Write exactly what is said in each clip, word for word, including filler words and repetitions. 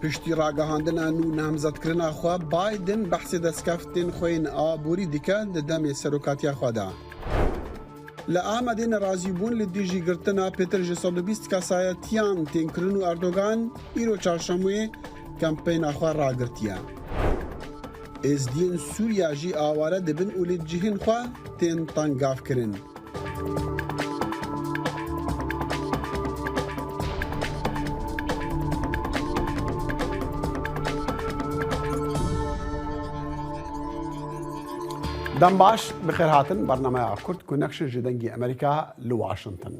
Piştî ragihandina nû namzetkirina xwe, Biden behsê destkeftên xwe yên aborî dike di demê serokatiya xwe de. Li Amedê nerazîbûn li dijî girtina pêtir ji sed û bîst kesayetiyan tên kirin û Erdogan îro çarşemê kempeyna xwe ragirtiye. Êzdiyên Sûriya jî aware dibin û li cihên xwe tên tengavkirin. Dem baş, bi xêr hatin bernameya Kurd Connection ji Dengê Amerîka li Washington.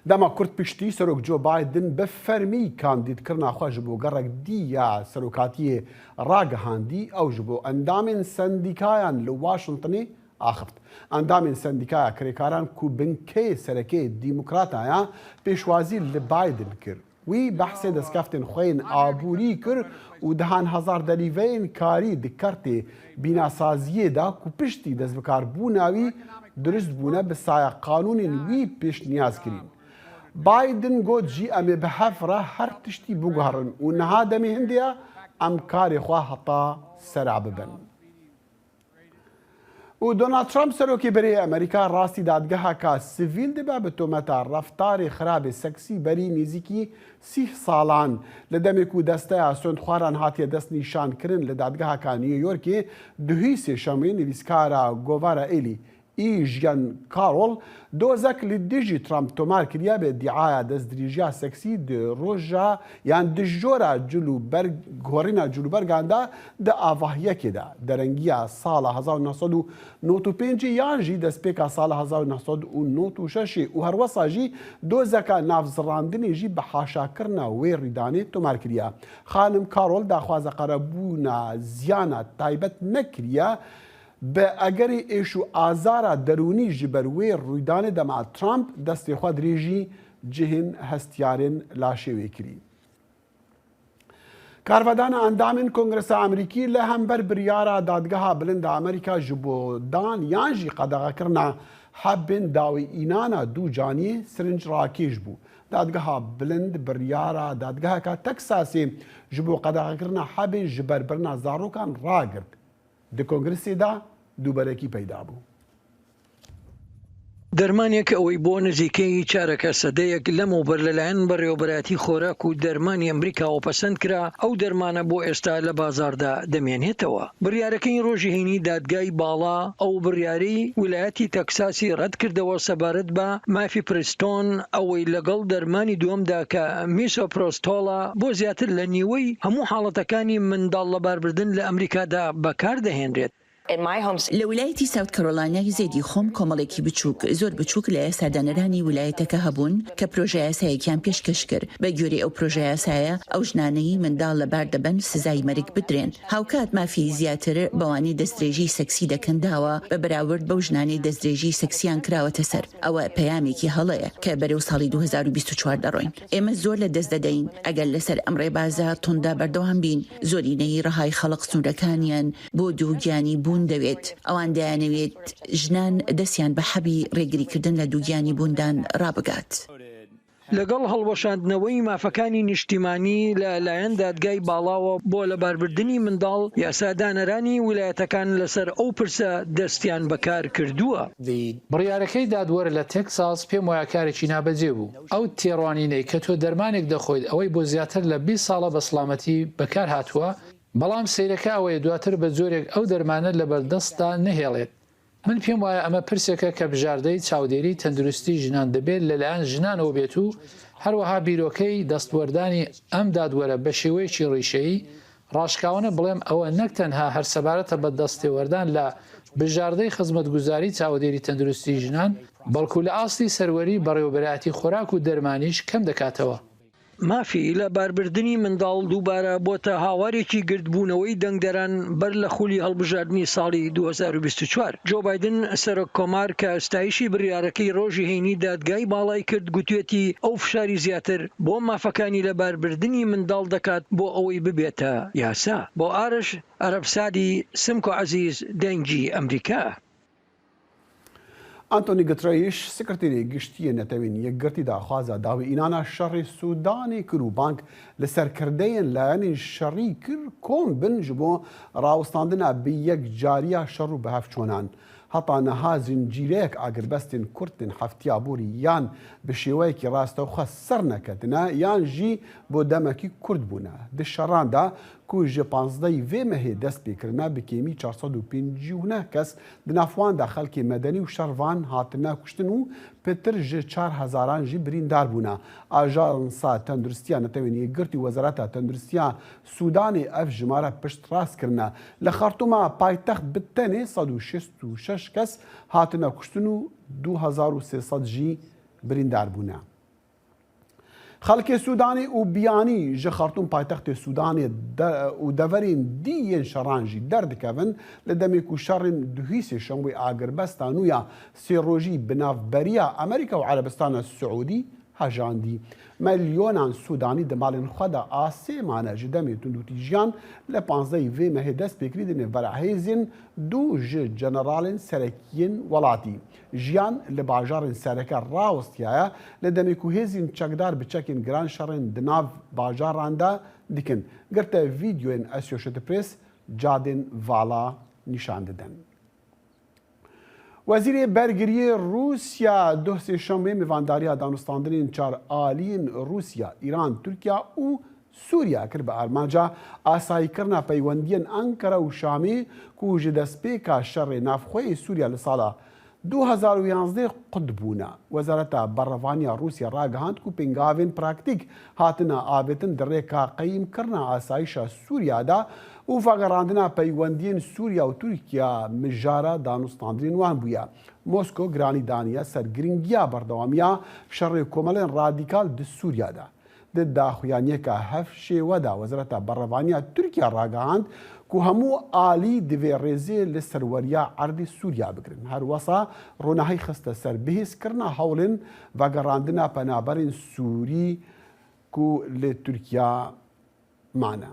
Dema kurt piştî Serok Joe Biden bi fermî kandîdkirina xwe ji bo gerek dî ya serokatiyê ragihandî, ew ji bo endamên sendîkayan li Washingtonê axift. Endamên sendîkaya kirêkaran ku binkeyê sereke Demokrata ya pêşwazî li Biden kir. Wî behsê destkeftên xwe yên aborî kir û dehan hezar derîveyên karî di kertê bînasaziyê de ku piştî destbikarbûna wî dirust bûne bi saya qanûnên wî pêşniyaz kirîn. Biden got jî, "Em ê bi hev re her tiştî biguherin û niha demê hindê ye em karê xwe heta sera bibin." Û Donald Trump, serokê berê yê Amerîka, rastî dadgeheka sivîl dibe bi tometa reftarê xirabê seksî berî nêzîkî sîh salan. Li demê ku desteya sondxwaran hatiye destnîşankirin li dadgeheka New Yorkê, duhî sêşemê nivîskara Govara Êlî, Eugene Carroll, dozek li dijî Trump tomar kiriye bi îdiaya destdirêjiya seksî di roja yan di jora cil û berg, guherîna cilûbergan de di avahiyekê de. Derengiya sala hezar û neh sed û nod û pêncî yan jî destpêka sala hezar û neh sed û nod û şeşê û herwesa jî dozeka navzirandinê jî bi haşakirina wê rûdanê tomar kiriye. Xanim Carroll daxwaza qerebûna ziyana taybet nekiriye. Bi egerê êş û azara derûnî ji ber wê rûdanê dema Trump destê xwe dirêjî cihên hestiyarên laşê wê kirî. Karvedana endamên Kongresa Amerîkî li hember biryara Dadgeha Bilind a Amerîka ji bo dan yan jî qedexekirina hebên dawî înana dû caniyê sirinc rakêş bû. Dadgeha Bilind biryara dadgeheka Texasê ji bo qedexekirina hebên ji ber birina zarokan ragirt. Di kongresê de dûberekî peyda bû. دەرمانێک ئەوەی بۆ نزیکەی چارەکە سەدەیەک لەمەوبەر لەلایەن بەڕێوەبەرایەتی خۆراک و دەرمانی ئەمریکاوە پەسەند کرا، ئەو دەرمانە بۆ ئێستا لە بازاردا دەمێنێتەوە. بڕیارەکەی ڕۆژی هەینی دادگای باڵا ئەو بڕیارەی ویلایەتی تەکساسی ڕەت کردەوە سەبارەت بە مافی پرستۆن، ئەوەی لەگەڵ دەرمانی دووەمدا کە میسۆپرۆستۆڵە، بۆ زیاتر لە نیوەی هەموو حاڵەتەکانی منداڵ لەباربردن لە ئەمریکادا بەکاردەهێنرێت. لە ویلایەتی ساوت کەرۆلاینای زێدی خۆم کۆمەڵێکی بچووک، زۆر بچووک لە یاسادانەرانی ویلایەتەکە هەبوون کە پرۆژە یاسایەکیان پێشکەش کرد. بە گوێرەی ئەو پرۆژە یاسایە، ئەو ژنانەی منداڵ لەبار دەبەن سزای مەرگ بدرێن. هاوکات مافی زیاتر بەوانەی دەستدرێژی سەکسی دەکەن داوە بە بەراورد بەو ژنانەی دەستدرێژی سەکسیان کراوەتە سەر. ئەوە پەیامێکی هەڵەیە کە بەرەو ساڵی دوو هەزار و بیست و چوار دەڕۆین. ئێمە زۆر لە دەست دەدەین ئەگەر لەسەر ئەم ڕێبازە توندە بەردەوام بین. زۆرینەی ڕەهای خەڵق سنوورەکانیان بۆ دووگیانی بوون دەوێت. ئەوان دەیانەوێت ژنان دەستیان بە حەبی ڕێگریکردن لە دووگیانی بووندان ڕابگات. لەگەڵ هەڵوەشاندنەوەی مافەکانی نیشتیمانی لە لایەن دادگای باڵاوە بۆ لەباربردنی منداڵ، یاسادانەرانی ویلایەتەکان لەسەر ئەو پرسە دەستیان بەکار کردووە. بڕیارەکەی دادوەر لە تێکساس پێم وایە کارێکی نابەجێ بوو. ئەو تێڕوانینەی کە تۆ دەرمانێک دەخۆیت ئەوەی بۆ زیاتر لە بیست ساڵە بە سڵامەتی بەکار هاتووە، بەڵام سەیرەکە ئەوەیە دواتر بە جۆرێک ئەو دەرمانە لە بەردەستدا نەهێڵێت. من پێم وایە ئەمە پرسێکە کە بژاردەی چاودێری تەندروستی ژنان دەبێت لەلایەن ژنانەوە بێت و هەروەها بیرۆکەی دەستوەردانی ئەم دادوەرە بە شێوەیەکی ڕیشەیی، ڕاشکاوانە بڵێم ئەوە نەک تەنها هەر سەبارەتە بە دەستێوەردان لە بژاردەی خزمەتگوزاری چاودێری تەندروستی ژنان، بەڵکو لە ئاستی سەروەری بەڕێوەبەرایەتی خۆراک و دەرمانیش کەم دەکاتەوە. مافی لەباربردنی منداڵ دووبارە بۆتە هاوارێکی گردبوونەوەی دەنگدەران بەر لە خولی هەڵبژاردنی ساڵی دوو هەزار و بیست و چوار. جۆ بایدن، سەرۆک کۆمار، کە ستایشی بڕیارەکەی ڕۆژی هەینی دادگای باڵای کرد، گوتوێتی ئەو فشاری زیاتر بۆ مافەکانی لەباربردنی منداڵ دەکات بۆ ئەوەی ببێتە یاسا. بۆ ئارش ئەرەبسادی، سمکۆ عەزیز، دەنگی ئەمریکا. Antonî Guterres, Sekreterê Giştî yê Netewên Yekgirtî, daxwaza dawî înana şerê Sûdanê kir û bang li serkirdeyên layenên şerî kir kom bin ji bo rawestandina bi yekcariya şer û bihevçonan. Heta niha zincîreyek agirbestên kurt tên heftiya borî yan bi şêweyekî rastewxwe ser neketine yan jî bo demekî kurt bûne. Di şeran de ku ji panzdehê vê mehê dest pê kirine, bi kêmî çar sed û pêncî û neh kes, di nav wan de xelkê medenî û şervan, hatine kuştin û pitir ji çar hezaran jî birîndar bûne. Ajansa Tenduristiya Netewên Yekgirtî û Wezareta Tenduristiya Sûdanê ev jimare piştrast kirine. Li Xartûma paytext bi tenê sed û şêst û şeş kes hatine kuştin û du hezar û sê sed jî birîndar bûne. Xelkê Sûdanê û biyanî ji Xartûm, paytextê Sûdanê de, û deverên dî yên şeran jî derdikevin, li demê ku şerên duhî sêşemwê agirbesta nû ya sê rojî bi navberiya Amerîka û Erebistana Siûdî hejandî. Milyonan Sûdanî di malên xwe de asê mane. Ji demê tundûtîjiyan li panzdehê vê mehê dest pê kirî di nêvbera hêzên du ji generalên serekiyên welatî. Jiyan li bajarên sereke rawestiyaye, li demê ku hêzên çekdar bi çekên giran şerên di nav bajaran de dikin. Girte vîdyoyên Associated Press cadên vala nîşan didin. Wezîrê Bergiriyê Rûsya doh sêşemê mêvandariya danûstandinên çar aliyên Rûsya, Îran, Tirkiya û Sûriya kir bi armanca asayîkirina peywendiyên Ankara û Şamê ku ji destpêka şerê navxwe yê Sûriya li sala du hezar û yanzdeh qut bûne. Wezareta Berevaniya Rûsya ragihand ku pêngavên praktîk hatine avêtin di rêka qeyîmkirina asayîşa Sûriya de û vegerandina peywendiyên Sûriya û Tirkiya mijara danûstandinên wan bûye. Mosko giranî daniye ser giringiya berdewamiya şerê komelên radîkal di Sûriya de. Di daxuyaniyeke hevşêwe de Wezareta Berevaniya Tirkiya ragihand ku hemû alî divê rêzê li serweriya erdê Sûriya bigirin. Her wesa ronahî xiste ser bihêzkirina hewlên vegerandina penaberên Sûrî ku li Tirkiya mane.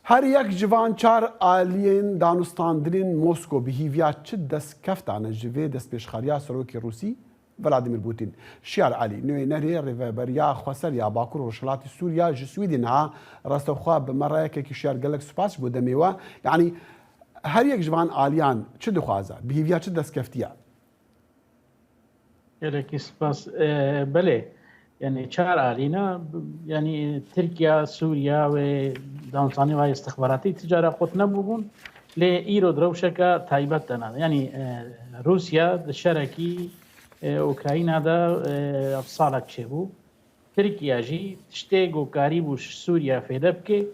Her yek ji van çar aliyên danûstandinên Mosko bi hîviya çi destkeftane ji vê destpêşxeriya Serokê Rûsî Vladimir Putin? Şiyar Elî, nûnerê Rêveberiya Xweser ya Bakur û Rojhilatê Sûriya ji Swîdê niha rastewxwe bi me re yekekî şiyar, gelek spas ji bo demê we. Yanî her yek ji van aliyan çi dixwaze? Bi hîviya çi destkeftiye? Gelekî spas. E, belê, yanî çar alî ne, yanî Tirkiye, Sûriye wê danûstanê wayê istixbaratî ti cara qut nebûbûn, lê îro di rewşeke taybet de ne. Yanî, e, Rûsya di şerekî, e, Ukrayna de, e, ev salek çêbû. Tirkiye jî tiştê ku karîbû ji Sûriye fêde bike,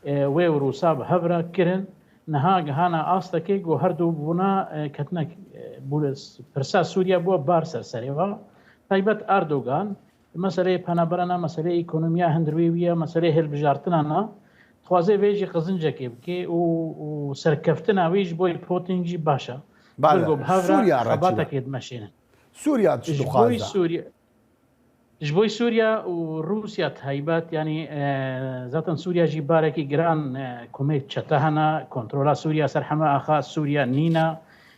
e, wê û Rûsa bi hev re kirin. Niha gihana astekê ku her du bûna, e, ketine, e, bû-, pirsa Sûriye bû bar ser serê ve. Taybet Erdogan, meseleyê penaberana, meseleyê ekonomiya hundir wê wî ye, meseleyê hilbijartinana, dixwaze vê jî qizincekê bike û, û serkeftina wî ji bo Putin jî baş e. Bale, Tirgo bi hev re Sûriye re çi ne? Xebatekê dimeşênin. Sûriye çi Ji bo dixwaze? Sûriye, Ji bo Sûriya û Rûsya taybet, yanî, e, zaten Sûriya jî barekî giran, e, komê çete hene, kontrola Sûriya ser heme axa Sûriya nîne.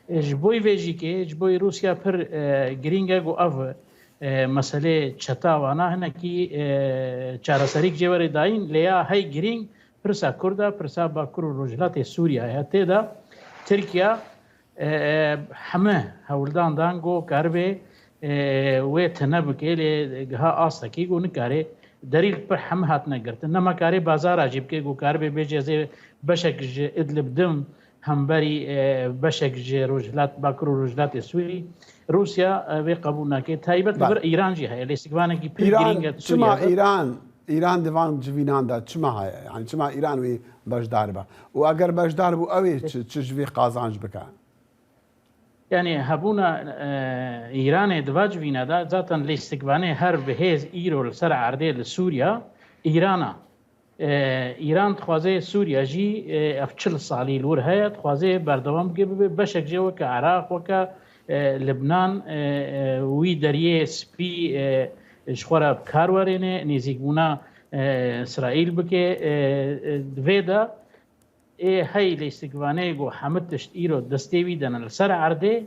E, ji bo vê jî ke, ji bo Rûsya pir, e, girîng e ku ev, e, meselê çeta wana hinekî, e, çareserîk jê were dayîn, lê ya hey girîng pirsa Kurd e, pirsa Bakur û Rojhilatê Sûriya ye. Tê de Tirkiye e, e, heme hewldan dan ku karibe, e, wê tune bike, lê giha astekî ku nikare derî li pir heme hatine girtin. Nema kare bazara jî bike ku karibe bêje ez ê beşek ji Idlib dim hemberî, e, beşek ji Rojhilat, Bakur û Rojhilatê Sûrî. Rûsya, e, vê qebûl nake. Taybet li Bale. vir Îran jî heye. Lêstikvanekî pir Îran, girîng e çima Sûriye de. Îran Îran di van civînan de çima heye? Yani çima Îran wê beşdar be? Û eger beşdar bû, ew ê çi, çi ji vê qazanc bike? Yani hebûna, e, Îranê di va civîne de zaten lêstikvanê her bi hêz îro li ser erdê li Sûriya Îran e. E, Îran dixwaze Sûriya jî, e, ev çil salî li wir heye, dixwaze berdewam bike, bibe beşek jê weke Iraq, weke, e, Libnan, e, e, wî deriyê spî, e, ji xwe re bi kar werêne, nêzîkbûna, e, Îsraîl bike. E, e, di vê de ê hey lêstikvanê ku hemû tişt îro destê wî de ne li ser erdê,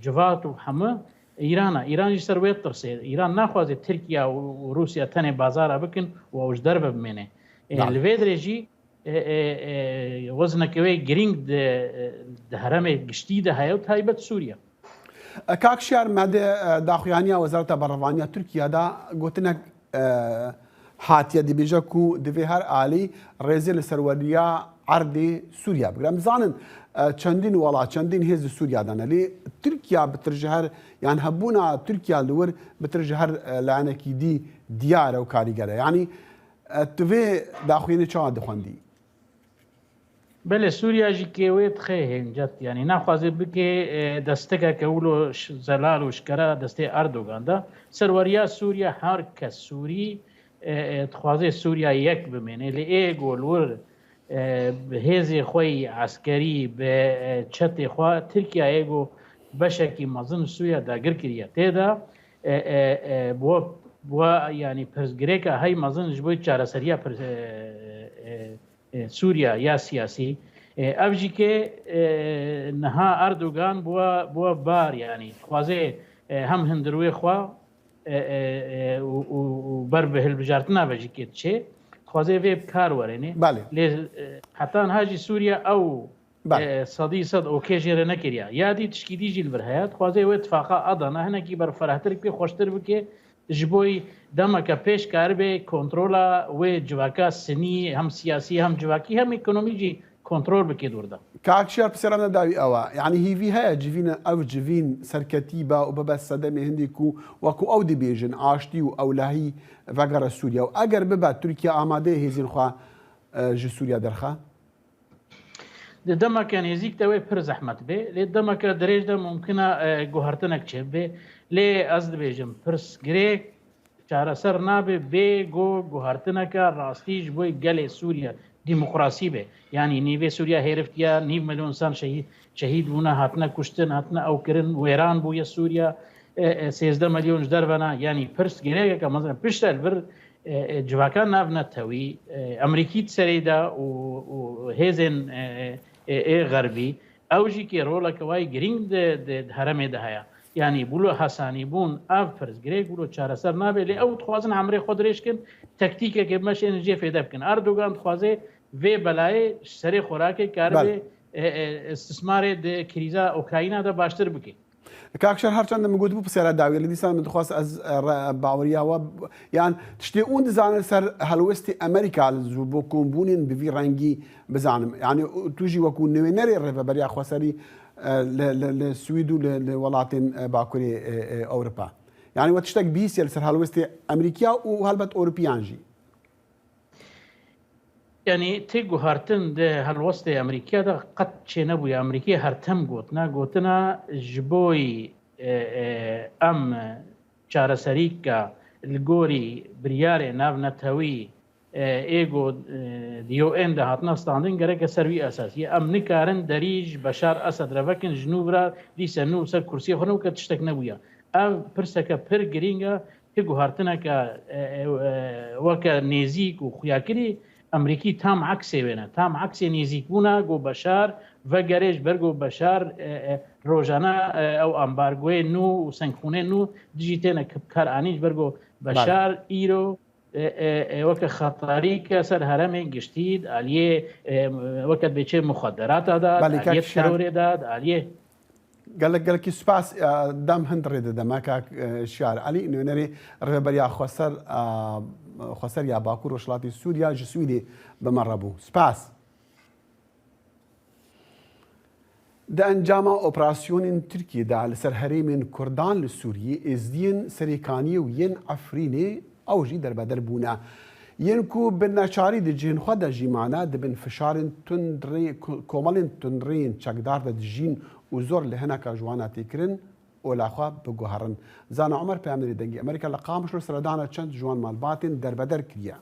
civat û hemû Îran e. Îran jî ser wê ditirse. Îran naxwaze Tirkiye û, û Rûsya tenê bazara bikin û ew ji derve bimêne. E, Belê. Li vê dirê jî, e, e, e, wezineke wê girîng di, e, di herêmê giştî de heye û taybet Sûriye. E, Kak Şiyar, me di, e, daxuyaniya Wezareta Berevaniya Tirkiye de gotinek, e, hatiye, dibêje ku divê her alî rêzê li serweriya erdê Sûriye bigire. Em dizanin, e, çendîn welat, çendîn hêz li Sûriye de ne. Lê Tirkiye bitir ji her, yan hebûna Tirkiye li wir bitir ji her, e, layenekî dî diyar e û karîger e. Yanî, e, tu vê daxuyanî çawa dixwendî? Belê, Sûriya jî kê wê dixe hêncet, yanî naxwaze bike, e, destekeke wilo ş-, zelal û şikera destê Erdogan de. Serweriya Sûriye her kes Sûrî, e, e, dixwaze Sûriya yek bimêne. Lê ê ku li wir, e, bi hêzê xwe yî eskerî, bi, e, çetê xwe, Tirkiye ê ku beşekî mezin Sûriya dagir kiriye. Tê de, e, e, e, bi we, bi we, yanî pirsgirêka hey mezin ji bo çareseriya pirs-, e, e, e, Sûriya ya siyasî. E, ev jî ke, e, niha Erdogan bû, bû bar, yanî dixwaze, e, hem hundirwê xwe, e, e, e, û, û, û ber bi hilbijartina ve jî ke diçe, dixwaze vê bi kar werêne. Belê. Lê, e, heta niha jî Sûriya ew, Belê. e, sedî sed okê jê re nekiriye. Ya dî tişkî dî jî li vir heye. Dixwaze wê tifaqa Adana hinekî berferehtir bike, xweştir bike, ji bo demeke pêş karibe kontrola wê civaka sinî, hem siyasî, hem civakî, hem ekonomî jî kontrol bike dûr de. Kak Şiyar, pirsera me dawî ew e. Yanî hîvî heye civîn, ev civîn serketî be û bibe sedemê hindî ku, wekû ew dibêjin, aştî û ewlehî vegere Sûriye. Û eger bibe, Tirkiye amade ye hêzên xwe, e, ji Sûriye derxe? Di demeke nêzîk de wê pir zehmet be, lê demeke dirêj de mumkin e, e, guhertinek çêbibe. Lê ez dibêjim, pirsgirêk çareser nabe bê ku guhertineke rastî ji bo gelê Sûriye demokrasî be. Yanî nîvê Sûriye hêriftiye, nîv milyon însan şehî-, şehîd bûne, hatine kuştin, hatine ew kirin, wêran bûye Sûriye, e, e, sêzdeh milyon ji derve ne. Yanî pirsgirêkeke mezin e. Piştre li vir e, e, civaka navnetewî, e, Amerîkî di serê de û, û hêzên, e, e, ê xerbî, ew jî kê roleke wayî girîng di, di, di herêmê de heye. Yanî wilo hesanîbûn ev pirsgirêk wilo çareser nabe, lê ew dixwazin emrê xwe dirêj kin, tektîkeke meşên jê fêde bikin. Erdogan dixwaze vê belayê ji serê xwe rake karibe, Belê. e, e, istismarê di krîza Ukrayna de baştir bike. Kak Şiyar, her çend min gotibû pirsiyara dawî, lê dîsan min dixwest ez, e, re-, baweriya we b-, yan tiştê hûn dizanin ser helwestê Amerîka li zû bo kombûnên bi vî rengî bizanim. Yanî tu jî wekû nivînerê Rêveberiya Xweserî, e, li, li, li Swîd û li, li welatên, e, Bakurê, e, e, Ewropa. Yanî we tiştek bihîstiye li ser helwestê Amerîkiya û helbet Ewropiyan jî. Yanî tê guhartin di helwestê Amerîkiya de qet çênebûye. Amerîkî her tim gotina, gotina ji bo, e, e, em çareserîka li gorî biryarê navnetewî, e, ê ku, e, di U N de hatine standin gereke ser wî esas. Yê em nikarin derî ji Beşar Esed re vekin, ji nû vira dîse nû ser kursiyê xwe ne weke tiştek nebûye. Ev pirseke pir girîng e. Ti guhartineke, e, e, e, weke nêzîk û xuyakirî Amerîkî tam eksê wê ne. Tam eksê nêzîkbûna ku Beşar vegere, ji ber ku Beşar, e, e, rojane, e, ew ambargoyê nû û senkxûnê nû dijî têne ki-, kar anîn, ji ber ku Beşar îro, e, e, e, weke xetarîke ser herêmên giştî, di aliyê, e, weke dibê çê muxaderata de, Belê, di aliyê kek Şiyan. terorê de, di aliyê Gelek, gelekî spas, e, dem hind rê dide me, kak, e, Şiyar Elî, nûnerê Rêveberiya Xweser, e, Xweser ya Bakur Rojhilatê Sûriya ji Swîdê bi me re bû. Spas. Di encama operasyonên Tirkiyê de li ser herêmên Kurdan li Sûriyê, Êzdiyên Serêkaniyê û yên Efrînê ew jî derbeder bûne. Yên ku bi neçarî di cihên xwe de jî mane, di bin fişarên tundrê, ko-, komelên tundrê yên çekdar de dijîn û zor li hineka ji wan e têkirin, ola xwe biguherin. Zana Omer, peyamnêrê Dengê Amerîka li Qamişlo seredana çend ji wan malbatên derbeder kiriye.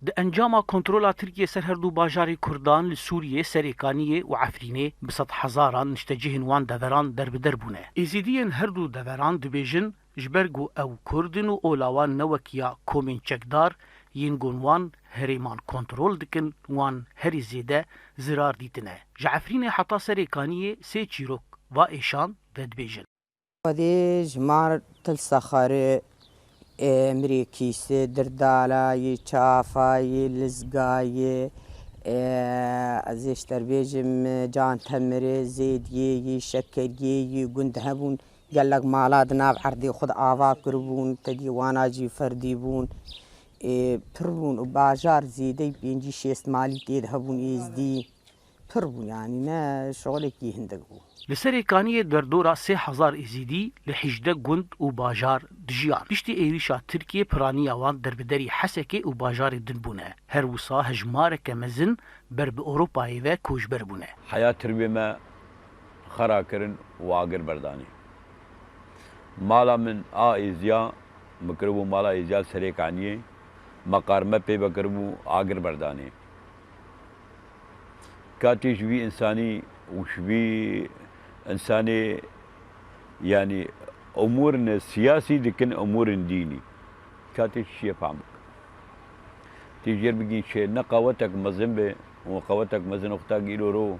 Di encama kontrola Tirkiyê ser her du bajarê Kurdan li Sûriyê, Serêkaniyê û Efrînê, bi sed hezaran niştecihên wan deveran derbider bûne. Êzidiyên her du deveran dibêjin, ji ber ku ew Kurd in û ola wan ne wek ya komên çekdar, yên gon wan herêman kontrol dikin, wan herî zêde zirar dîtine. Ji Efrînê heta Serê Kaniyê sê çîrok va êşan vedibêjin. Xwedê ji mar til sexarê, e, mirê kîsê, dirdalayê, çafayê, lizgayê, e, ez ê ji te bêjim, can temirê, zêdiyê yî, şekeriyê yî, gund hebûn, gelek mala di nav erdê xwe de ava kiribûn, tedî wana jî ferdî bûn, e, pir bûn û bajar zêdeyî pêncî şêst malî tê de hebûn êzdî. Pir bû, yanî ne şixulekî hindik bû. Li Serê Kaniyê derdora sê hezar Êzîdî li hejdeh gund û bajar dijiyan. Piştî êrîşa Tirkiyê piraniya wan derbiderî Hesekê û bajarê din bûne. Her wisa hejmareke mezin ber bi Ewropayê ve koçber bûne. Heya tirbê me xera kirin û agir berdanê. Mala min a êziya, min kiribû mala êziya Serê Kaniyê, me qarme pê vekiribû agir berdanê. Katê ji vî însanî û ji vî însanê, yanî umûrin siyasî dikin umûrin dînî. Katê çi çiye fam bik. Tê jêr bigîn çê ne qawetek mezin be û qawetek mezin wexta gîro ro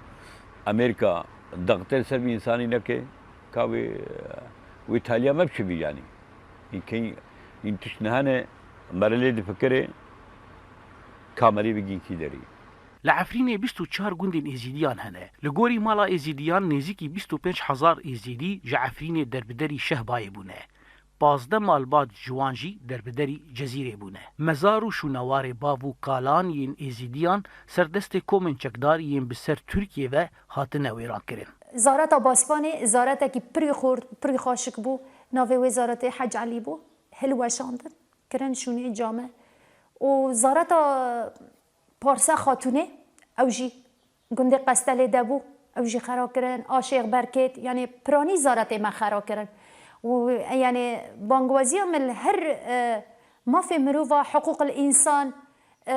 Amerîka dextê li ser vî însanî neke, ka wê, wê taliya me biçe vî yanî. Hîn key, hîn tişt nehane, merelê difikirê, kamerê bigîn kî derî. Li Efrînê bîst û çar gundên Êzîdiyan hene. Li gorî mala Êzîdiyan nêzîkî bîst û pênc hezar Êzîdî ji Efrînê derbiderî Şehbayê bûne. Pazdeh malbat ji wan jî derbiderî Cezîrê bûne. Mezar û şûnewarê bav û kalan yên Êzîdiyan ser destê komên çekdar yên bi ser Tirkiyê ve hatine wêrankirin. Zareta Baspanê zaretekî pirî xort, pirî xaşik bû. Navê wê zaretê Hec Elî bû. Hilweşandin, kirin şûnê came. Û zareta Parse Xatûnê, ew jî gundê Qestelê de bû, ew jî xera kirin, a Şêx Berkêt, yanî piranî zaretê me xera kirin. Û, yanî, bangwaziya min li her, e, mafê mirova, hiqûqil însan, e,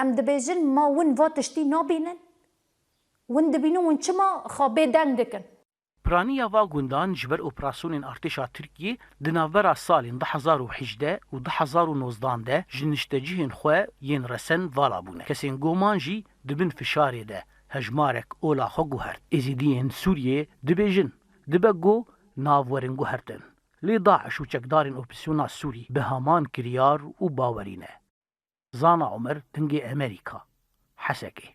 em dibêjin, ma win va tiştî nabînin? Win dibînin, win çima xwe bêdeng dikin? Piraniya va gundan ji ber operasyonên artêşa Tirkiyê di navbera salên du hezar û hejdeh û du hezar û nozdan de ji niştecihên xwe yên resen vala bûne. Kesên goman jî di bin fişarê de hejmarek ola xwe guhert. Êzidiyên Sûriyê dibêjin, dibe ku nav werin guhertin. Lê DAIŞ û çekdarên opozîsyona Sûrî bi heman kiryar û bawerî ne. Zana Omer, Dengê Emerîka, Hesekê.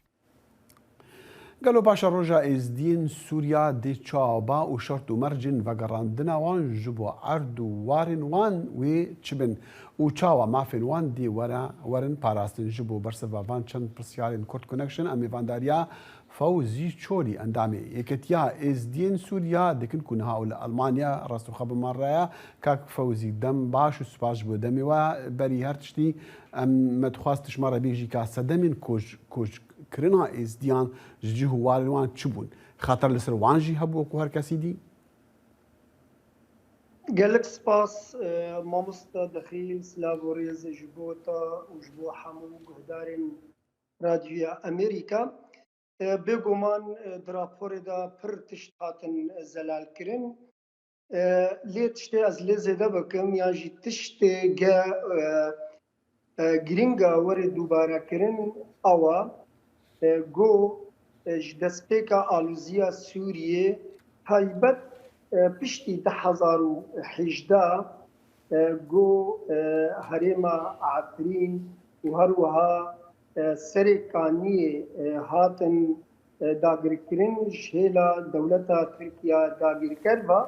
Gelo paşeroja Êzdiyên Sûriya dê çawa ba û şert û mercên vegerandina wan ji bo erd û warên wan wê çi bin û çawa mafên wan dê were, werin parastin? Ji bo bersiva van çend pirsyarên Kurd Connection em mêvandariya Fewzî Çolî, endamê Yeketiya Êzdiyên Sûriya dikin ku niha û li Almanya rastixwe bi man re ye. Kak Fewzî, dem baş û spas ji bo demê we. Berî her tiştî, em me dixwest tu ji me re bêjî ka sedemên koç, koçkirina Êzdiyan ji cih û warên wan çi bûn? Xeter li ser wan jî hebû wekû her kesî dî? Gelek spas, e, mamoste Dexîl, silav û rêz ji bo te û ji bo hemû guhdarên Radyoya Amerîka. E, bêguman, e, di raporê de pir tişt hatin, e, zelal kirin. E, lê tiştê ez lê zêde bikim, yan jî tiştê ge, e, e, girîng e were dubare kirin, ew e, e, ku, e, ji destpêka aloziya Sûriyê taybet, e, piştî du hezar û hejdeh, e, ku, e, herêma Efrîn û her wiha, e, Serê Kaniyê, e, hatin, e, dagirkirin, ji hêla dewleta Tirkiya dagirker ve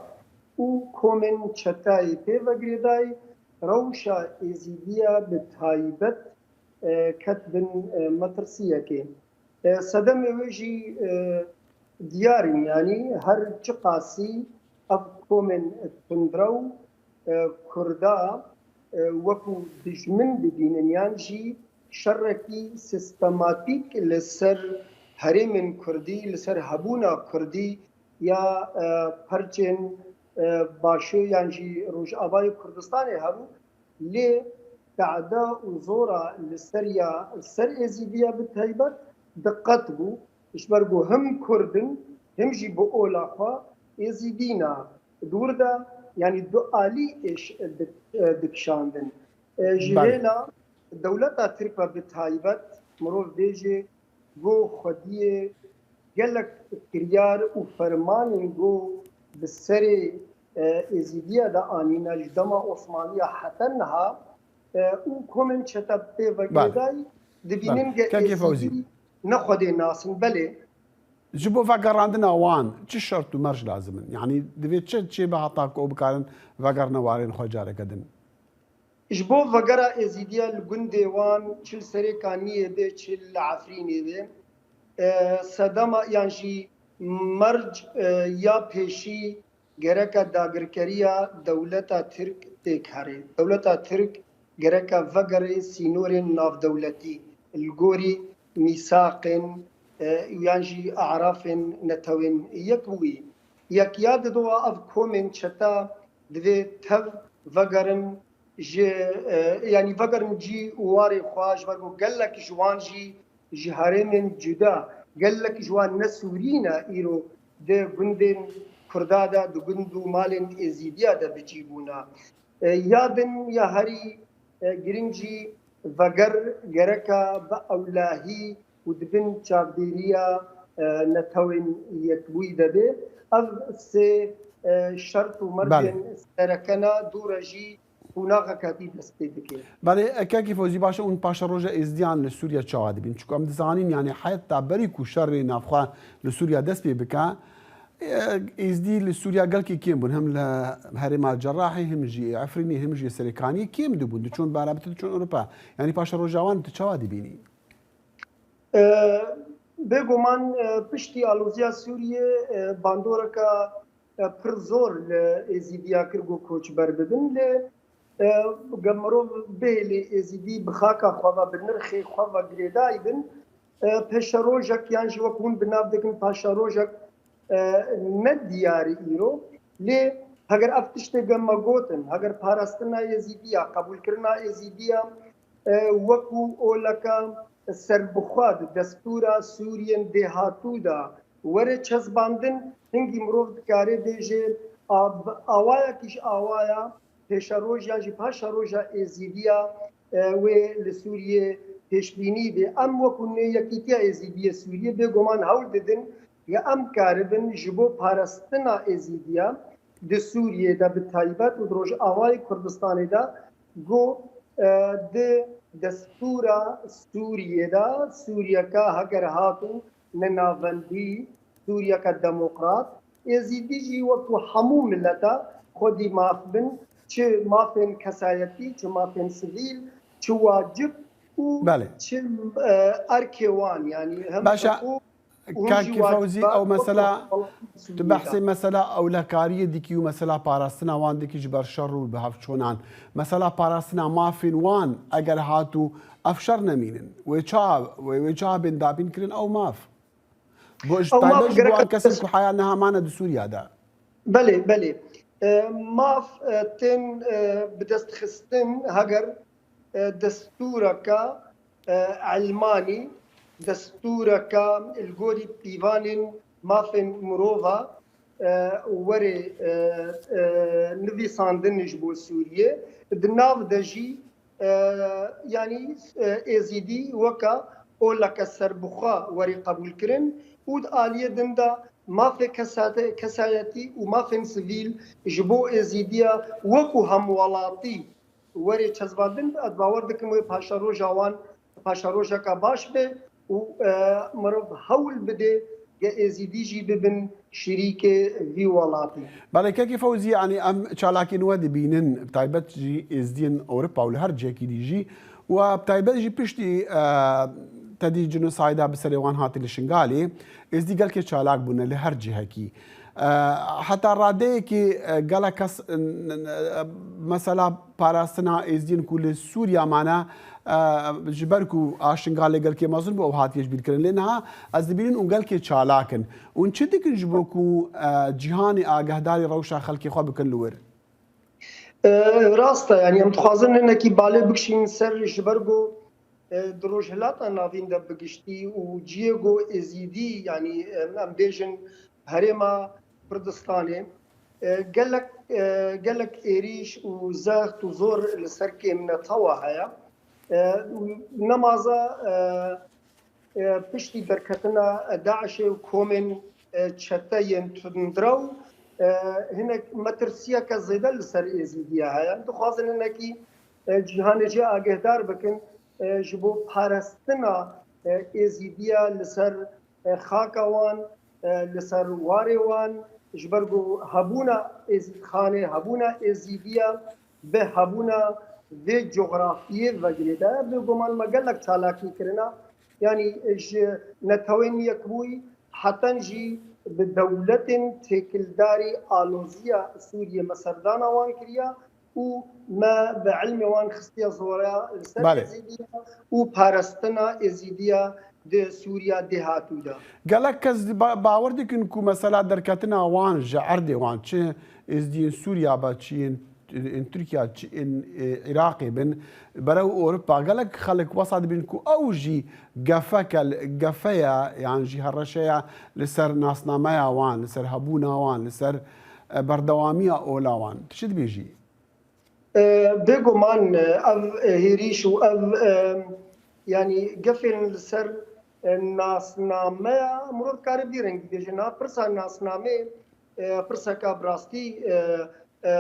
û komên çetayê pê ve girêdayî, rewşa Êzîdiya bi taybet, e, ket bin, e, metirsiyekê. E, sedemê wê jî, e, diyar in, yanî her çiqasî ev komên tundrew, e, Kurda, e, wekû dijmin dibînin yan jî şerekî sistematîk li ser herêmên Kurdî, li ser hebûna Kurdî ya, e, perçên, e, Başûr yan jî Rojavayê Kurdistanê hebû. Lê te'da û zora li ser ya, ser Êzîdiya bi taybet diqet bû, ji ber ku him Kurd in, him jî bi ola xwe Êzîdî ne. Di wir de, yanî dualî êş dik-, dikişandin. E, ji Belê. hêla, dewleta Tirk ve bi taybet mirov bêje ku xwediyê gelek kiryar û fermanên ku bi serê, e, Êzîdiya de anîne ji dema Osmaniya heta niha, e, û komên çete pê ve girêdayî dibînin Belê. Ke Kekê Fewzî. Êzîdî ne xwedê nasin. Belê. Ji bo vegerandina wan çi şert û merc lazim in? Yanî divê çi çêbe heta ku ew bikarin vegerine warên xwe careke din? Ji bo vegera Êzîdiya li gundê wan çi li Serêkaniyê be, çi li Efrînê be, e, sedema yan jî merc, e, ya pêşî gereke dagirkeriya dewleta Tirk têk here. Dewleta Tirk gereke vegere sînorên navdewletî li gorî mîsaqên, e, yan jî arafên Netewên Yekbûyî. Yek ya didowa ev komên çeta divê tev vegerin ji, e, yanî vegerin cî û warê xwe, ji ber ku gelek ji wan jî ji herêmên cuda, gelek ji wan ne Sûrî ne, îro di gundên Kurda de, di gund û malên Êzîdiya de bi cî bûne. E, ya din ya herî, e, giring jî veger gereka bi ewlehî û di bin çavdêriya, e, Netewên Yekbûyî de be. Ev sê, e, şert û mercên Belê. sereke ne, dû re jî qonaxeke dî dest pê dike. Belê, Kekî Fewzî, baş e, hûn paşeroja Êzdiyan li Sûriye çawa dibîn? Çunku em dizanin, yanî heta berî ku şerê navxwe li Sûriye dest pê bike, e, Êzdî li Sûriye gelkî kêm bûn. Hem li herêma Cerrahê, hem jî Efrînê, hem jî Serêkaniyê kêm dibûn. Diçûn barabitir, diçûn Ewropa. Yanî paşeroja wan tu çawa dibînî? E, Bêguman, e, piştî aloziya Sûriyê, e, bandoreke, e, pir zor li Êzîdiya kir ku koçber bibin. Lê, e, gel mirov bihêlê Êzîdî bi xaka xwe ve, bi nirxê xwe ve girêdayî bin, e, pêşerojek yan jî wek hûn bi nav dikin paşerojek, e, ne diyar e îro. Lê heger ev tiştê gel me gotin, heger parastina Êzîdiya, qebûlkirina Êzîdiya, e, wekû oleka serbixwe di destûra Sûriyên dêhatû de were çezbandin, hingî mirov dikare bêje, a-, awayekî ji awaya pêşeroja jî paşeroja Êzîdiya, e, wê li Sûriyê pêşbînî bê. Em wekû nê Yekîtiya Êzîdiyê Sûriyê bêguman hewl didin ya em karibin ji bo parastina Êzîdiya di Sûriyê de bi taybet û di Rojavayê Kurdistanê de ku, e, di destûra Sûriyê de Sûriyeka heger hat û ne navendî, Sûriyeke demokrat, Êzîdî jî wekû hemû mileta xwedî maf bin, çi mafên kesayetî, çi mafên sivîl, çi wacib û Belê. çi, e, erkê wan, yanî hem Baş e. heqûq û hûn jî Kakî Fewzî, waciba ew wek mesela, welatî tu Sûriyê behsê de. mesela ewlekariyê dikî û mesela parastina wan dikî ji ber şer û bi hevçûnan. Mesela parastina mafên wan eger hat û ev şer nemînin. Wê çawa, wê, wê çawa bên dabîn kirin ew maf? Bo ji Ew maf taybet ji bo gerek kesên ku haya niha mane di Sûriya de. Belê, belê. E, maf, e, tên, e, bi dest xistin heger, e, destûreke, e, elmanî, destûreke li gorî pîvanên mafên mirova, e, were, e, e, nivîsandin ji bo Sûriyê. Di nav de jî, e, yanî, e, Êzîdî weke oleke serbixwe were qebûlkirin û di aliyê din de mafê kesate-, kesayetî û mafên sivîl ji bo Êzîdiya wekû hemwelatî were çezbandin, ez bawer dikim wê paşeroja wan paşerojeke baş be û, e, mirov hewl bide ge Êzîdî jî bibin şirîkê vî welatî. Belê, Kekî Fewzî, yanî em çalakiyên we dibînin, bi taybet jî Êzdiyên Ewropa û li her cihekî dî jî, û bi taybet jî piştî, e, tedî cinosayda bi serê wan hatî li Şingalê, Êzdî gelkê çalak bûne li her cihekî. E, heta radeyekî, e, gelek kes, e, n-, n-, e, mesela parastina Êzdiyên ku li Sûriya mane, e, ji ber ku a Şingalê gelkê mezin bû, ew hatiye ji bîr kirin. Lê niha ez dibînim hûn gelkê çalak in. Hûn çi dikin ji bo ku, e, cîhanê agahdarî rewşa xelkê xwe bikin li wir? E, rast e, yanî em dixwazin hinekî balê bikişînin ser ji ber ku, e, di Rojhilata Navîn de bi giştî û cihê ku Êzîdî, yanî, e, em bêjin herêma Kurdistanê, e, gelek, e, gelek êrîş û zext û zor li ser kêm netewa heye. E, nemaza, e, e, piştî derketina DAIŞê û komên, e, çete yên tundrew, e, hinek metirsiyeke zêde li ser Êzîdiya heye. Dixwazin hinekî, e, cîhanê jê agehdar bikin, e, ji bo parestina, e, Êzîdiya li ser, e, xaka wan, e, li ser warê wan, ji ber ku hebûna Êzîdxanê, hebûna Êzîdiya bi hebûna vê cografiyê ve girêdayî. Bêguman me gelek çalakî kirina. Yanî ji Netewên Yekbûyî heten jî bi dewletên têkildarî aloziya Sûriyê me serdana wan kiriya û me bi ilmê wan xistiye zora li ser Belê. Êzîdiya û parestina Êzîdiya di Sûriya dêhatû de. Gelek kes ba-, bawer dikin ku mesela derketina wan ji erdê wan, çi Êzdiyên Sûriya be, çi yên, yên Tirkiya, çi yên, e, Iraqê bin, berew Ewropa. Gelek xelk wesa dibin ku ew jî gefeke, gefe ye, yan jî hereşe ye li ser nasnameya wan, li ser hebûna wan, li ser, e, berdewamiya ola wan. Tu çi dibêjî? E, bêguman, e, ev, e, hêrîş û ev, e, yanî gefên li ser, e, nasnameya, mirov dikare vî rengî bêje. Niha pirsa nasnamê, e, pirseka bi rastî, e, e,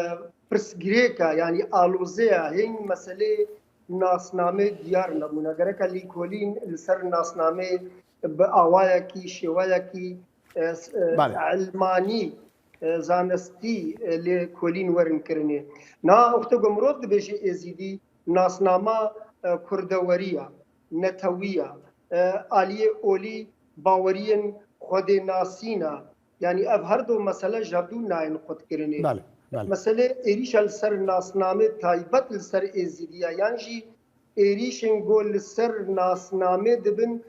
pirsgirêk e, yanî aloze ye. Hîn meselê nasnamê diyar nebûne. Gereke lêkolîn li ser nasnamê bi awayekî, şêweyekî, e, s-, e, Belê. Ilmanî, e, zanistî, e, lêkolîn werin kirinê. Niha wextê ku mirov dibêje Êzîdî, nasnama, e, kurdewerî ya, netewî ya, e, aliyê olî baweriyên xwedênasîn e. Yanî ev her du mesele ji hevdû nayên qutkirinê. Belê, belê. Meselê êrîşa li ser nasnamê taybet li ser Êzîdiya yan jî êrîşên ku li ser nasnamê dibin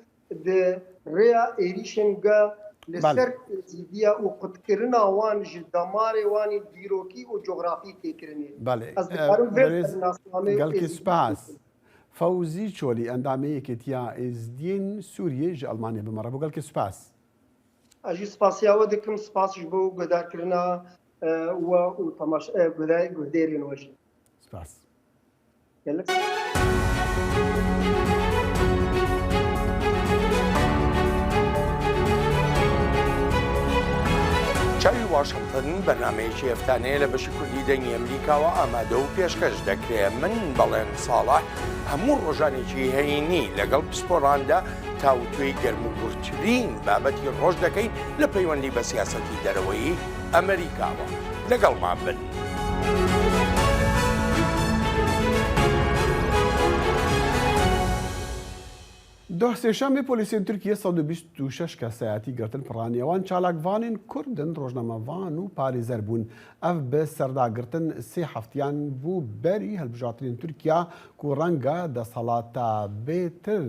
di rêya êrîşên ku li Belê. Ser Êzîdiya û qutkirina wan ji damarê wan ê dîrokî û cografî tê kirinê. Belê. Ez E, dikarim vê Birêz, ser nasnamê û gelkî Êzîdiya spas. Fewzî Çolî, endamê Yekêtiya Êzdiyên Sûriyê ji Almanyê bi me re bû. Gelkî spas. Ez jî spasiya we dikim, spas ji bo guhdarkirina, e, we û temaş-, e, guhda-, guhdêrên we jî. Spas. Gelek. Çavi Washington bernameyekî eftaneye لە بەشی کوردی دەنگی ئەمریکاوە ئامادە و پێشکەش دەکرێت. من بەڵێن ساڵح هەموو ڕۆژانێکی هەینی لەگەڵ پسپۆراندا تاوتوێی گەرموگورترین بابەتی ڕۆژ دەکەین لە پەیوەندی بە سیاسەتی دەرەوەی ئەمریکاوە. لەگەڵمان بن. Doh sêşemê polîsên Tirkiye sed û bîst û şeş kesayetî girtin, piraniya wan çalakvanên Kurd in, rojnamevan û parêzer bûn. Ev bi serdagirtin sê heftiyan bû berî hilbijartinên Tirkiya ku renga desthilata bêtir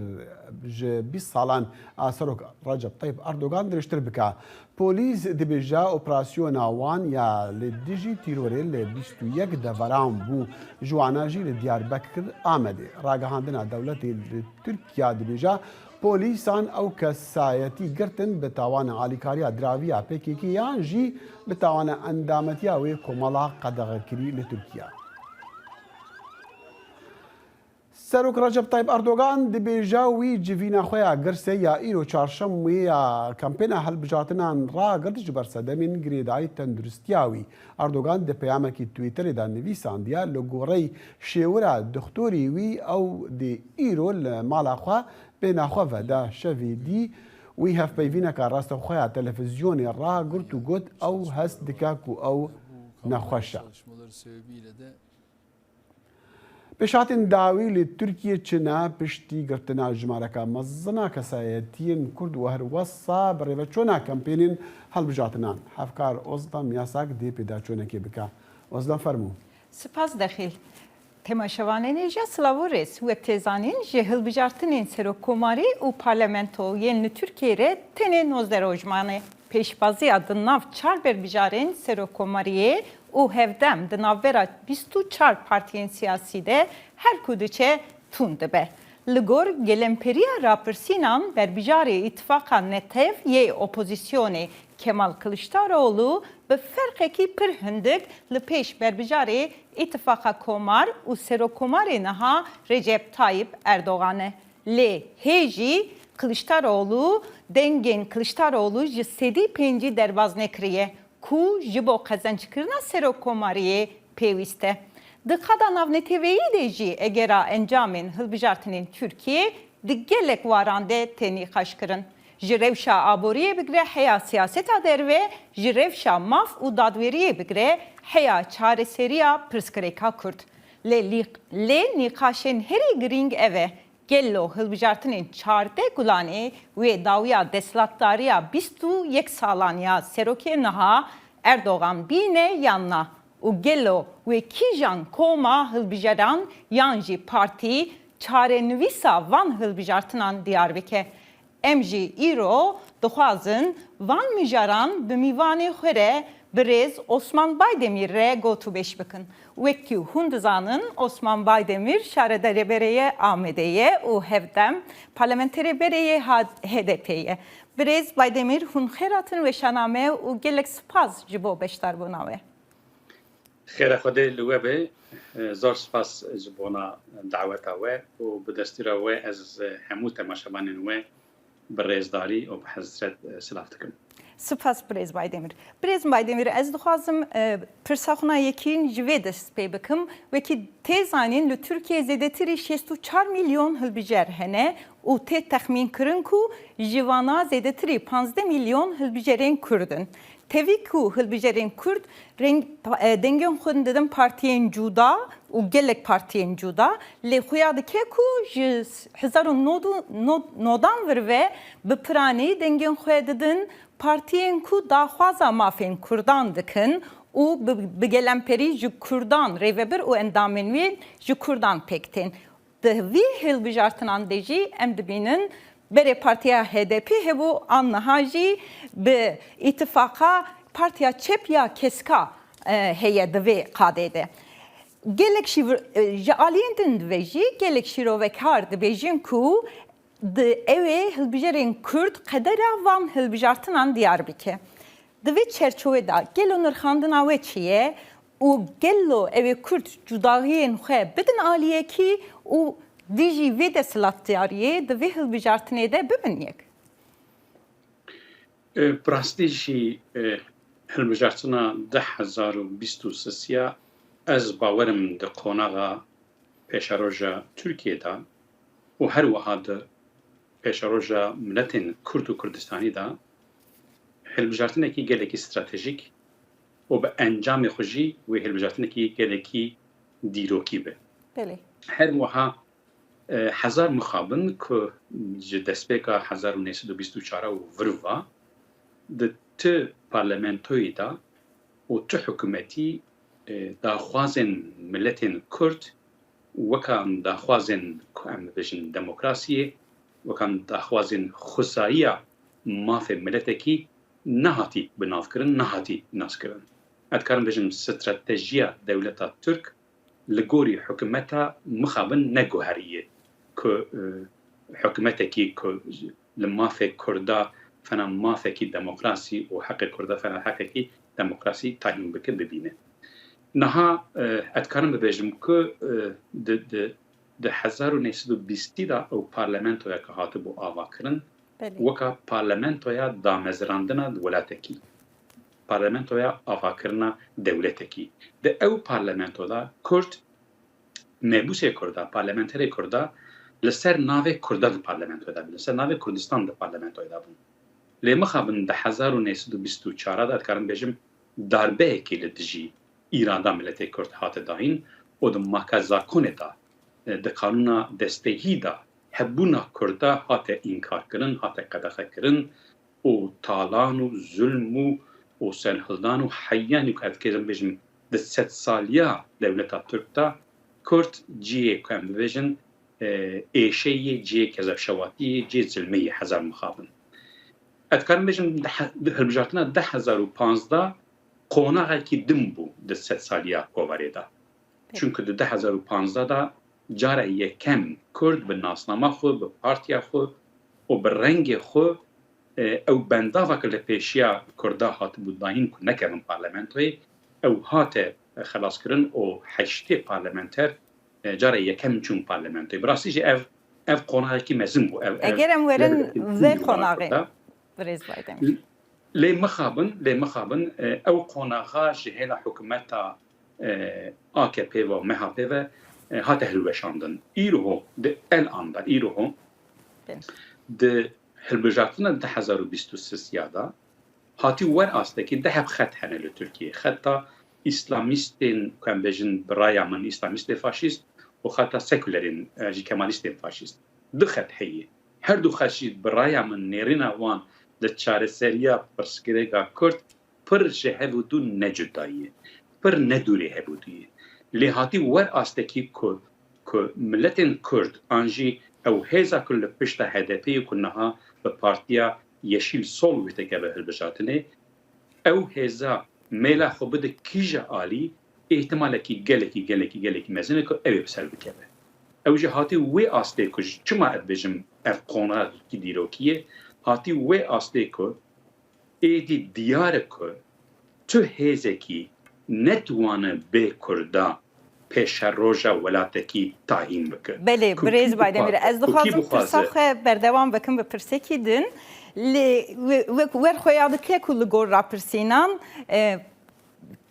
ji bîst salan a Serok Recep Tayyip Erdogan dirêjtir bike. Polîs dibêje operasyona wan ya li dijî tîrorê li bîst û yek deveran bû, ji wana jî li Diyarbekir, Amedê. Ragihandina dewletê li Tirkiya dibêje, polîsan ew kesayetî girtin bi tawana alîkariya diraviya P K K yan jî bi tawana endametiya wê komela qedexekirî li Tirkiya. Serok Recep Tayyip Erdogan dibêje wî civîna xwe ya girsê ya îro çarşemê ya kampêna hilbijartinan ragirt ji ber sedemên girêdayî tenduristiya wî. Erdogan di peyamekî Twitterê de nivîsandiye, li goreyî şêwira doxtorî wî ew dê îro li mala xwe bê nexwe veda. Şevê dî wî hevpeyvîneka rastexwe ya televîzyonê ragirt û got ew hest dike ku ew nexweş e. Pêşhatên dawî li Tirkiyê çi ne? Piştî girtina jimareka mezin a kesayetiyên Kurd û her wesa birêveçûna kampênên hilbijartinan, hevkar Ozlem Yasak dê pêdaçûnekê bike. Ozlem, fermû. Spas Dexîl. Temaşevanên hêja, silav û rêz. Wek tê zanîn, ji hilbijartinên serokkomarî û parlamento yên li Tirkiyê re tenê nozdeh roj mane. Pêşbaziya di nav çar berbijarên serokkomariyê û hevdem di navbera bîst û çar partiyên siyasî de her ku diçe tund dibe. Li gor gelemperîya rapirsînan, berbijarê Îtifaqa Netew yê Opozîsyonê Kemal Kiliçdaroglu Bi ferqekî pir hindik li pêş berbijarê Îtifaqa Komar û Serokkomarê niha Recep Tayyip Erdogan e. Lê hê jî Kiliçdaroglu dengên Kiliçdaroglu ji sedî pêncî derbaz nekiriye, ku ji bo qezenckirina serokkomariyê pêwîst e. Di qada navneteweyî de jî egera encamên hilbijartinên Tirkiyê di gelek waran de tê nîqaşkirin. Ji rewşa aboriyê bigire heya siyaseta derve, ji rewşa maf û dadweriyê bigire heya çareseriya pirsgirêka Kurd. Lê lî-, lê nîqaşên herî girîng ev e, gelo hilbijartinên çardeh Gulanê wê dawiya desthilatdariya bîst û yek salan ya serokê niha Erdogan bîne yan na? Û gelo wê kîjan koma hilbijeran yan jî partî çarenivîsa van hilbijartinan diyar bike? Em jî îro dixwazin van mijaran bi mîvanê xwe re birêz Osman Baydemîr re gotûbêj bikin. Wekî hûn dizanin, Osman Baydemîr şaredarê berê yê Amedê ye û hevdem parlamenterê berê yê ha-, H D P ye. Birêz Baydemîr, hûn xêr hatin weşana me û gelek spas ji bo beşdarbûna we. Xêra Xwedê li we be. Zor spas ji bona daweta we û bi destûra we ez hemû temaşevanên we bi rêzdarî û bi hesret, e, silav dikim. Spas birêz Baydemîr. Birêz Baydemîr, ez dixwazim, e, pirsa xwe na yekîn ji vê dest pê bikim. Wekî tê zanîn, li Tirkiyeyê zêdetirî şêst û çar milyon hilbijer hene û tê texmînkirin ku ji vana zêdetirî panzdeh milyon hilbijerên Kurd in. Tevî ku hilbijerên Kurd reng, e, dengên xwe didin partiyên cuda û gelek partiyên cuda, lê xuya dike ku ji hezar û nod û nodan vir ve bi piranî dengên xwe didin partiyên ku daxwaza mafên Kurdan dikin û bi, bi gelemperî ji Kurdan rêvebir û endamên wê ji Kurdan pêk tên. Di vî hilbijartinan de jî em dibînin berê partiya H D P hebû, an niha jî bi îtifaqa partiya çep ya Keska, e, heye di vê qadê de. Gelek şîvir-, e, ji aliyên din ve jî gelek şîrovekar dibêjin ku di ew ê hilbijarên Kurd qedera van hilbijartinan diyar bike. Di vê çerçewê de gelo nirxandina we çi ye û gelo ew ê Kurd cudahiyên xwe bidin aliyekî û dijî vê desthilatdariyê di vê hilbijartinê de bibin yek? E, bi rastî jî, e, hilbijartina du hezar û bîst û sisiya ez bawerim di qonaxa pêşeroja Tirkiyê de û her wiha di pêşeroja miletên Kurd û Kurdistanî de hilbijartinekî gelekî stratejîk û bi encamê xwe jî wê hilbijartinekî gelekî dîrokî be. Belê. Her wiha, e, hezar mixabin ku ji destpêka hezar û neh sed û bîst û çar û vir ve di ti parlamentoyê de û ti hikûmetî, e, daxwazên miletên Kurd weka daxwazên ku em bibêjin demokrasiyê, weka daxwazên xwesayiya mafê miletekî nehatî binavkirin, nehatî naskirin. Ez dikarim bêjim, stratejiya dewleta Tirk li gorî hikûmeta mixabin neguheriye ku, e, hikûmetekî ku li mafê Kurda fena mafekî demokrasî û heqê Kurda fena heqekî demokrasî tayîn bike, bibîne. Niha, e, ez dikarim bibêjim ku, e, di, di, di hezar û neh sed û bîstî de ew parlamentoya ku hatibû avakirin, Belê. weka parlamentoya damezrandina welatekî, parlamentoya avakirina dewletekî. Di ew parlamento de Kurd, mebûsê Kurda, parlamenterê Kurda li ser navê Kurda di parlamentoyê de bû, li ser navê Kurdistan di parlamentoyê de bûn. Lê mixabin di hezar û neh sed û bîst û çar de, dikarim bêjim, darbeyekê li dijî îrada miletê Kurd hate dayîn û di makazakonê de, e, di qanûna destehî de hebûna Kurda hate înkarkirin, hate qedexekirin û talan û zulm û, û serhildan û heyanî ku ez dikarim bêjim di sedsaliya dewleta Tirk de Kurd cihê ku em bibêjin, e, êşeyê, cihê kezebşewatiyê, cihê zilmê ye hezar mixabin. Ez dikarim bêjim, di he-, di hilbijartina du hezar û panzdeh qonaxekî din bû di sedsaliya kovarê de. Peki. Çunku di du hezar û panzdeh de cara yekem Kurd bi nasnama xwe, bi partiya xwe û bi rengê xwe e, ew bendava ku li pêşiya Kurda hatibû dayîn ku nekevin parlamentoyê, ew hate xelaskirin û heştê parlamenter, e, cara yekem çûn parlamentoyê. Bi rastî jî ev, ev qonaxekî mezin bû. Ev, ev Eger em werin levelekî vê mezin bû qonaxê, Kurda. Birêz Baydemîr. Lê mixabin, lê mixabin, e, ew qonaxa ji hêla hikûmeta, e, A K P ve û M H P ve, e, hate hilweşandin. Îro di el anda, îro Belê. di hilbijartina du hezar û bîst û sê ya de hatî wer astekî du heb xet hene li Tirkiyê. Xeta îslamîstên, ku em bêjin bi raya min îslamîstê faşîst û xeta sekulerên, e, jî kemalîstên faşîst. Du xet heye. Her du xet jî bi raya min nêrîna wan di çareseriya pirsgirêka Kurd pir ji hev û du ne cuda ye. Pir ne dûrê hev û du ye. Lê hatî wer astekî ku, ku miletên Kurd an jî ew hêza ku li pişta H D P yê ku niha bi Partiya Yeşîl Sol wê te keve hilbijartinê, ew hêza mêla xwe bide kîja alî, îhtimalekî gelekî, gelekî, gelekî mezin e ku ew ê bi ser bikeve. Ew jî hatî wê astê ku ji, çima ez dibêjim ev qonaxekî dîrokî ye, hatî wê astê ku êdî diyar e ku tu hêzekî netwane bê Kurda pêşeroja welatekî tayîn bike. Belê, Kurdkî birêz Baydemîr, bixwaze, ez Kurdkî dixwazim bixwaze. pirsa xwe berdewam bikim bi pirsekî din. Lê we-, wek wer xwe ya dike ku li gor rapirsînan, e,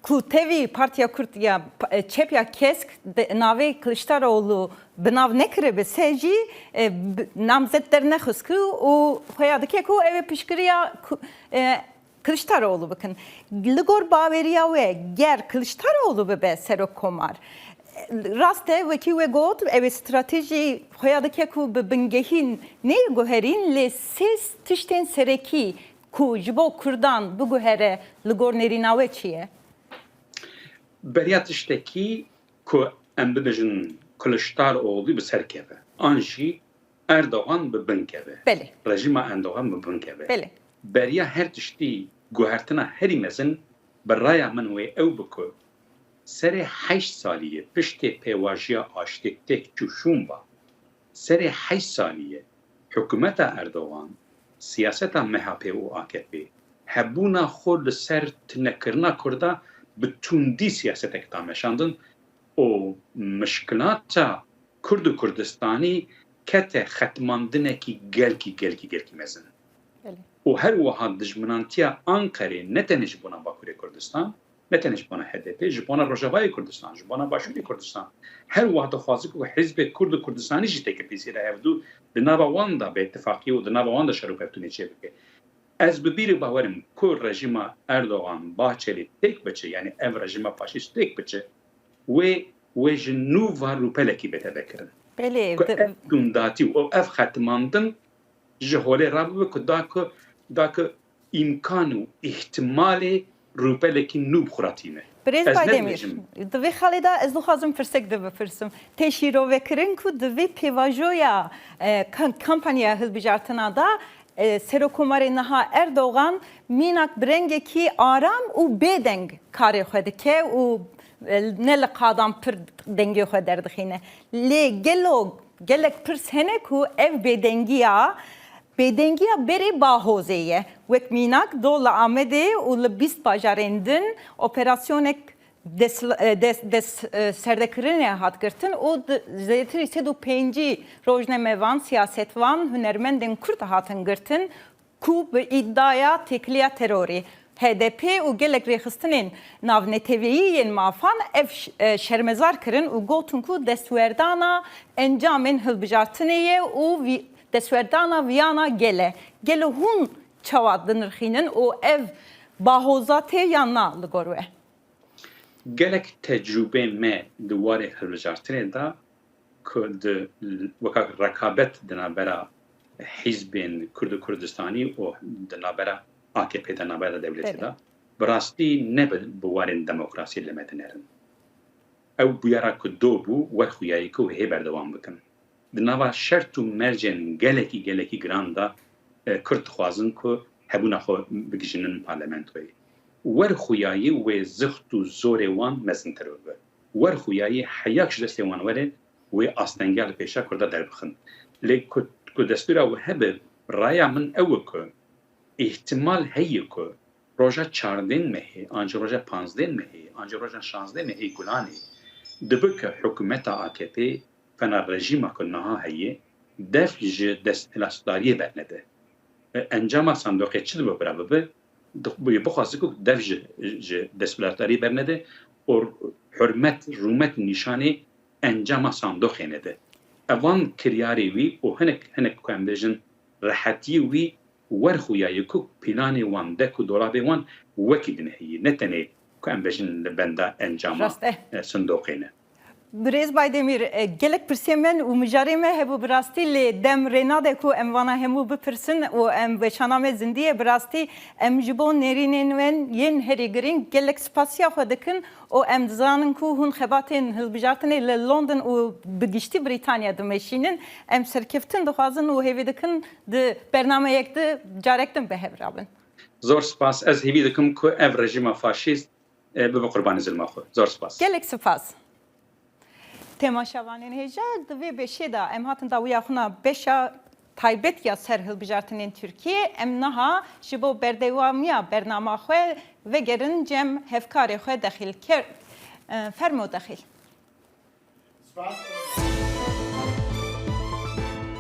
ku tevî Partiya Kurd ya, e, Çep ya Kesk de, navê Kiliçdaroglu bi nav nekiribe se jî, e, bi, namzet dernexist ku û xwe ya dike ku ew ê piştgiriya ku, e, Kiliçdaroglu bikin. Li gor baweriya we, ger Kiliçdaroglu bibe serokkomar, rast e, wekî we got, ew ê stratejî xwe ya dike ku bi bingehîn neyê guherîn, lê sê tiştên serekî ku ji bo Kurdan biguhere li gor nêrîna we çi ye? Beriya tiştekî ku em bibêjin Kiliçdaroglu bi ser keve, an jî Erdogan bi bin keve. Belê. Rejîma Erdogan bi bin keve. Belê. Beriya her tiştî guhertina herî mezin bi raya min wê ew bi ku serê heşt salî ye piştê pêvajiya aştiyê têk çû şûn ba. Serê heşt salî ye hikûmeta Erdogan, siyaseta M H P û A K P hebûna xwe li ser tunekirina Kurda bi tundî siyasetek da meşandin û mişkilata Kurd û Kurdistanî kete xetmandinekî gelkî, gelkî, gelkî mezin. Belê. Û her wiha dijminantiya Anqerê ne tenê ji bona Bakurê Kurdistan, ne tenê ji bona H D P, ji bona Rojavayê Kurdistan, ji bona Başûrê Kurdistan. Her wiha dixwaze ku hizbê Kurd û Kurdistanî jî têkilpîzî re hevdû di nava wan de bêtifaqî û di nava wan de şer û pevtûnê çêbike. Ez bi bîr û bawer im ku rejîma Erdogan, Bahçelî têk biçe, yanî ev rejîma faşîst têk biçe, wê, wê ji nû ve rûpelekî bête vekirin. Belê, Ku di- ev tundatî û ev xetmandin ji holê rabibe ku da ku, da ku îmkan û îhtimalê rûpelekî nû bi xwe re tîne. Birêz Ez ne Baydemîr, dibêjim. di vê xalê de ez dixwazim pirsek de bipirsim. Tê şîrovekirin ku di vê pêvajoya, e, kam-, kampanya hilbijartina de, e, Serokkomarê niha Erdogan mînak bi rengekî aram û bêdeng karê xwe dike û, e, ne li qadan pir dengê xwe derdixîne. Lê gelo gelek pirs hene ku ev bêdengiya, bêdengiya berê Bahozê ye. Wek mînak, do li Amedê û li bîst bajarên din operasyonek des-, e, des-, des-, e, serdekirinê hat girtin û di-, zêdetirî sed û pêncî rojnamevan, siyasetvan, hunermendên Kurd hatin girtin ku bi îdaya têkiliya terorê, H D P û gelek rêxistinên navneteweyî yên mafan ev ş-, e, şermezar kirin û gotin ku destwerdana encamên hilbijartinê ye û vî-, destwerdana viyana gel e. Gelo hûn çawa dinirxînin û ev bahoza tê yan na li gor we? Gelek tecrûbeyên me di warê hilbijartinê de ku di, weka rekabet di navbera hizbên Kurd û Kurdistanî û di navbera A K P de, navbera dewletê Belê. de, bi rastî ne bi, bi warên demokrasiyê li me dinerin. Ew bûyera ku do bû, wer xuyaye ku wê hê berdewam bikin. Di nava şert û mercên gelekî, gelekî giran de, e, Kurd dixwazin ku hebûna xwe bigihîjin parlamentoyê. Wer xuyaye wê zixt û zorê wan mezintir bibe. Wer xuyaye heya ji destê wan were, wê astengiya li pêşa Kurda derbixin. Lê ku, ku destûra we hebe, raya min ew e ku Îhtimal heye ku roja çardeh mehê, an jî roja panzdeh mehê, an jî roja şazdeh mehê Gulanê dibe ku hikûmeta A K P fena rejîma ku niha heye, dev ji desthilatdariyê bernede. E, encama sandoqê çi dibe bira bibe, di-, bixwaze ku dev ji, ji desthilatdariyê bernede û hurmet, rûmet nîşanê encama sandoqê nede. Evan kiryarê wî û hinek, hinek ku em bêjin rehetiyê wî wer xuya ye ku planê wan, dek û dolabê wan wekî din heye. Ne tenê ku em bêjin li benda encama, Rast e. e, sindoqê ne. Birêz Baydemîr, e, gelek pirsiyên min û mijarê me hebû bi rastî, lê dem rê nade ku em vana hemû bipirsin û em weşana me zindî ye. Bi rastî em ji bo nêrînên wen yên herî girîng gelek spasiya xwe dikin û em dizanin ku hûn xebatên hilbijartinê li London û bi giştî Brîtanya dimeşînin. Em serkeftin dixwazin û hêvî dikin di bernameyek di carek din bi hev rabin. Zor spas. Ez hêvî dikim ku ev rejîma faşîst, e, bibe qurbanê zilma xwe. Zor spas. Gelek spas. Temaşevanên hêja, di vê beşê de em hatin dawiya xwe na beşa taybet ya ser hilbijartinên Tirkiyê. Em niha ji bo berdewamiya bernama xwe vegerin cem hevkarê xwe Dexîl Ker. E, fermo Dexîl.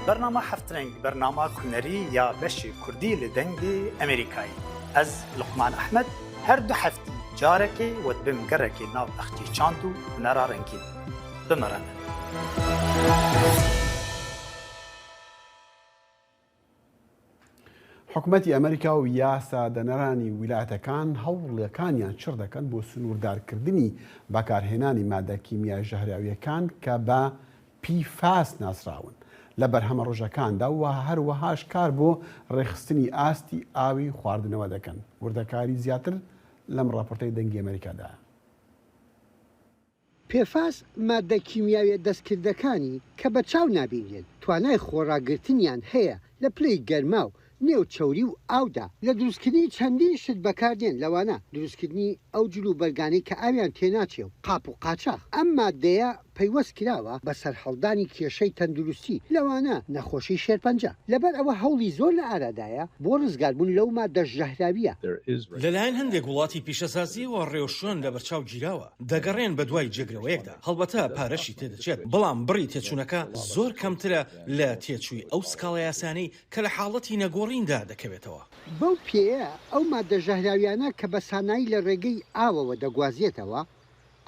Bernama Heft Reng, bernama hunerî ya beşê kurdî li Dengê Amerîkayê. Ez, Luqman Ehmed, her du heftî carekê we dibim gerekê nav bexçê çand û hunera rengîn. Bi me re ne. حکومەتی ئەمریکا و یاسادانەرانی ویلایەتەکان هەوڵەکانیان چڕ دەکەن بۆ سنووردارکردنی بەکارهێنانی مادە کیمیای ژەهراویەکان کە بە پیفاس ناسراون لە بەرهەمە ڕۆژەکاندا و هەروەهاش کار بۆ ڕێخستنی ئاستی ئاوی خواردنەوە دەکەن. وردەکاری زیاتر لەم ڕاپۆرتەی دەنگی ئەمریکادایە. پێفاس مادە کیمیاویە دەستکردەکانی کە بە چاو نابینرێن توانای خۆڕاگرتنیان هەیە لە پلەی گەرما و نێو چەوری و ئاودا. لە دروستکردنی چەندین شت بەکاردێن، لەوانە دروستکردنی ئەو جل و بەرگانەی کە ئاویان تێناچێ و قاپ و قاچاخ. ئەم مادەیە پەیوەست کراوە بە سەرهەڵدانی کێشەی تەندروستی، لەوانە نەخۆشی شێرپەنجە. لەبەر ئەوە هەوڵی زۆر لە ئارادایە بۆ ڕزگاربوون لەو مادە ژەهراویە. لەلایەن هەندێک وڵاتی پیشەسازییەوە ڕێوشوێن لە بەرچاو گیراوە. دەگەڕێن بە دوای جێگرەوەیەکدا. هەڵبەتە پارەشی تێدەچێت، بەڵام بڕی تێچوونەکە زۆر کەمترە لە تێچووی ئەو سکاڵا یاسانەی کە لە حاڵەتی نەگۆڕیندا دەکەوێتەوە. بەو پێیە ئەو مادە ژەهراویانە کە بە سانایی لە ڕێگەی ئاوەوە دەگوازێتەوە،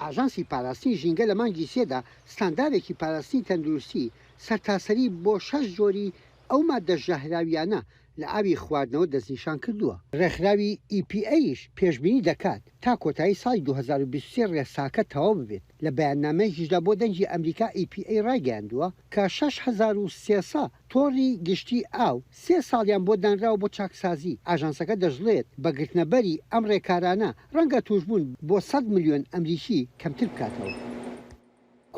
ئاژانسی پاراستنی ژینگە لە مانگی سێدا ستاندارێکی پاراستنی تەندروستی سەرتاسەری بۆ شەش جۆری ئەو مادە ژەهراویانە لە ئاوی خواردنەوە دەستنیشان کردووە. ڕێکخراوی ئی پی ئەیش پێشبینی دەکات تا کۆتایی ساڵی دوو هەزار و بیست و سێ ڕێساکە تەواو ببێت. لە بەیاننامەیەکیشدا بۆ دەنگی ئەمریکا، ئی پی ئەی ڕایگەیاندووە کە شەش هەزار و سێ سەد تۆڕی گشتی ئاو سێ ساڵیان بۆ دانراوە بۆ چاکسازی. ئاژانسەکە دەژڵێت بە گرتنەبەری ئەم ڕێکارانە ڕەنگە توشبوون بۆ سەد ملیۆن ئەمریکی کەمتر بکاتەوە.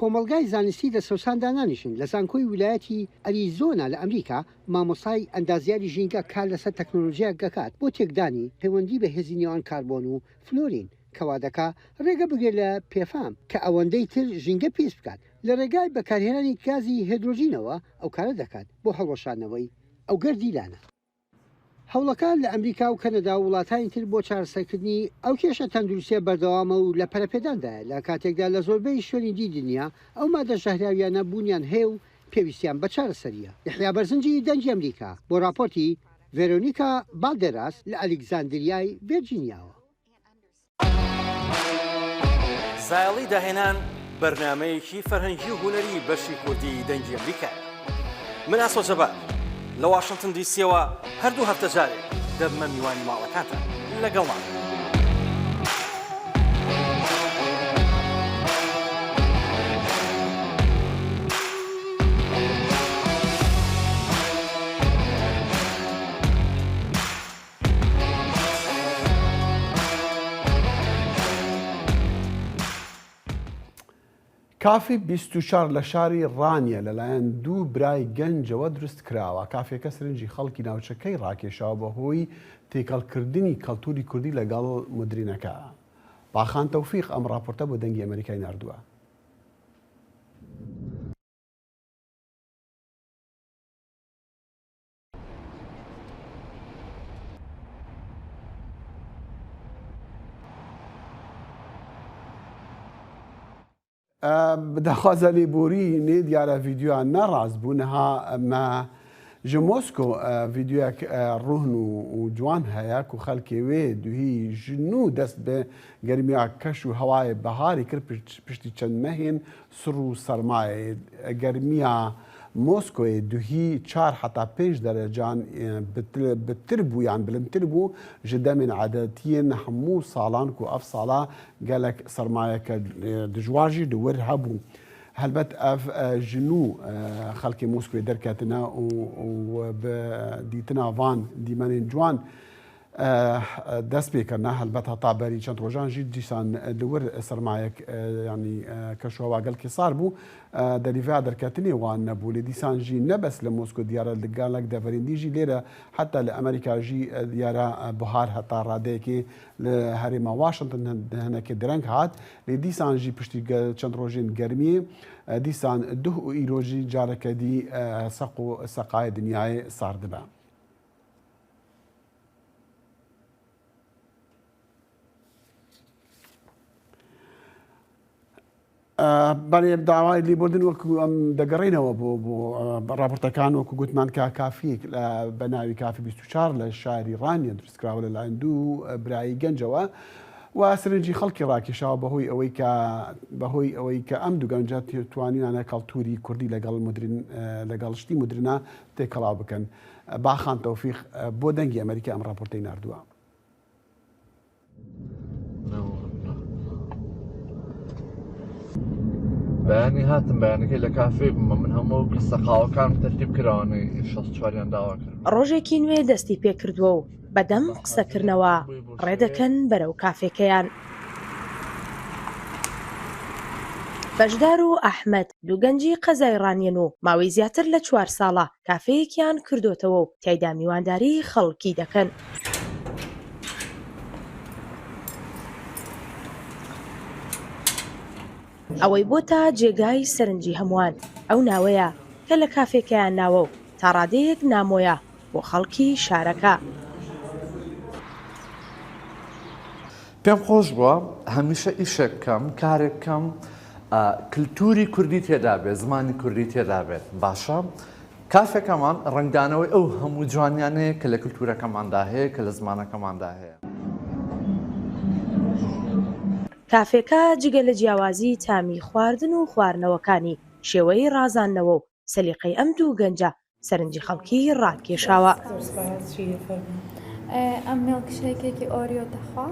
کۆمەڵگای زانستی لە سەوسان دانانیشن. لە زانکۆی ویلایەتی ئەریزۆنا لە ئەمریکا، مامۆستای ئەندازیاری ژینگە کار لەسەر تەکنۆلۆژیایەک دەکات بۆ تێکدانی پەیوەندی بە هێزی نێوان کاربۆن و فلۆرین، کەوا دەکا ڕێگە بگرێت لە پێفام کە ئەوەندەی تر ژینگە پیس بکات لە ڕێگای بەکارهێنانی گازی هێدرۆجینەوە. ئەو کارە دەکات بۆ هەڵوەشاندنەوەی ئەو گەردیلانە. هەوڵەکان لە ئەمریکا و کەنەدا و وڵاتانی تر بۆ چارەسەرکردنی ئەو کێشە تەندروستیە بەردەوامە و لە پەرەپێداندایە، لە کاتێکدا لە زۆربەی شوێنی دی دنیا ئەو مادە ژەهراویانە بوونیان هەیە و پێویستیان بە چارەسەریە. یەحیا بەرزنجی، دەنگی ئەمریکا، بۆ راپۆرتی ڤێرۆنیکا بالدێراس لە ئەلیکزاندریای ڤێرجینیاوە. زایەڵی داهێنان بەرنامەیەکی فەرهەنگی و هونەری بەشی کوردی دەنگی ئەمریکایە. من ئاسۆ جەبار لە واشنتن دی سیەوە هەردوو هەفتە جارێک دەبمە میوانی ماڵەکانتان. لەگەڵمان. کافی بیست و چوار لە شاری ڕانیە لەلایەن دوو برای گەنجەوە دروست کراوە. کافێکە سرنجی خەڵکی ناوچەکەی ڕاکێشاوە بەهۆی تێکەڵکردنی کەڵتوری کوردی لەگەڵ مدرینەکە. باخان تەوفیق ئەم ڕاپۆرتە بۆ دەنگی ئەمریکای ناردووە. Bi daxwaza lêborînê diyare vîdyoya ne rast bû. Niha me ji Mosko, e, vîdyoyek, e, rûhn û, û ciwan heye ku xelkê wê duhî ji nû dest bi germiya keş û hewayê biharê kir, pişt-, piştî çend mehên sir û sermayê. Germiya Moskoyê duhî çar heta pênc derecan, e, bitir, bitir bû yan bilindtir bû ji demên edetiyên hemû salan ku ev sala gelek sermayeke, e, dijwar jî li wir hebû. Helbet ev, e, ji nû, e, xelkê Moskvê derketine û, û bi dîtina van dîmenên ciwan, e, dest pê kirine. Helbet heta berî çend rojan jî dîsan li wir sermayek, e, yanî, e, keşûhewa gelkî sar bû. E, derîveya derketinê wan nebû. Lê dîsan jî ne bes li Moskva diyar e, li gelek deverên dî jî lêre heta li Amerîka jî, e, diyar e, buhar heta radeyekê li herêma Washington hin-, hinekê direng hat. Lê dîsan jî piştî ge-, çend rojên germiyê, e, dîsan duh û îro jî careke dî, e, seq û seqayê dinyayê sar dibe. E, belê dawayê lêbordin wekû em degerînەوە بۆ، بۆ، e، raportekan wekû gotiman ka kafiyek، e، بە ناوی کافێ بیست و چوار لە شاری ڕانیە دروستکراوە لەلایەن دوو، e، برایی گەنجەوە و سەرنجی خەڵکی ڕاکێشاوە بەهۆی ئەوەی کە، بەهۆی ئەوەی کە ئەم دوو گەنجە توانیانە کەڵتوری کوردی لەگەڵ مدرن، e، لەگەڵ شتی مدرنە تێکەڵاو بکەن. E، باخان تەوفیق، e، بۆ دەنگی ئەمریکا ئەم raportەی ناردووە. بەیانی هاتم، بەیانەکەی لە کافێ بوومە. من هەموو سەقاوەکان تەرتیب کراوانەی شەست چواریان داوا کرد. ڕۆژێکی نوێ دەستی پێ کردووە و بەدەم قسەکردنەوە ڕێدەکەن بەرەو کافێکەیان. بەشدار و ئەحمەد، دوو گەنجی قەزای ڕانیەن و ماوەی زیاتر لە چوار ساڵە کافەیەکیان کردۆتەوە و تیایدا میوانداری خەڵکی دەکەن. ئەوەی بۆتە جێگای سەرنجی هەمووان، ئەو ناوەیە کە لە کافێکەیان ناوە و تا ڕادەیەک نامۆیە بۆ خەڵکی شارەکە. پێم خۆش بووە هەمیشە ئیشێک بکەم، کارێک بکەم، ئە، کلتوری کوردی تێدا بێت، زمانی کوردی تێدا بێت. باشە، کافێکەمان ڕەنگدانەوەی ئەو هەموو جوانیانەیە کە لە کلتورەکەماندا هەیە، کە لە زمانەکەماندا هەیە. کافێکە جگە لە جیاوازی تامی خواردن و خواردنەوەکانی، شێوەی ڕازاندنەوە و سەلیقەی ئەم دوو گەنجە سەرنجی خەڵکی ڕاکێشاوە. ئێ، ئەم میلکشەیکێکی ئۆریۆ دەخوا.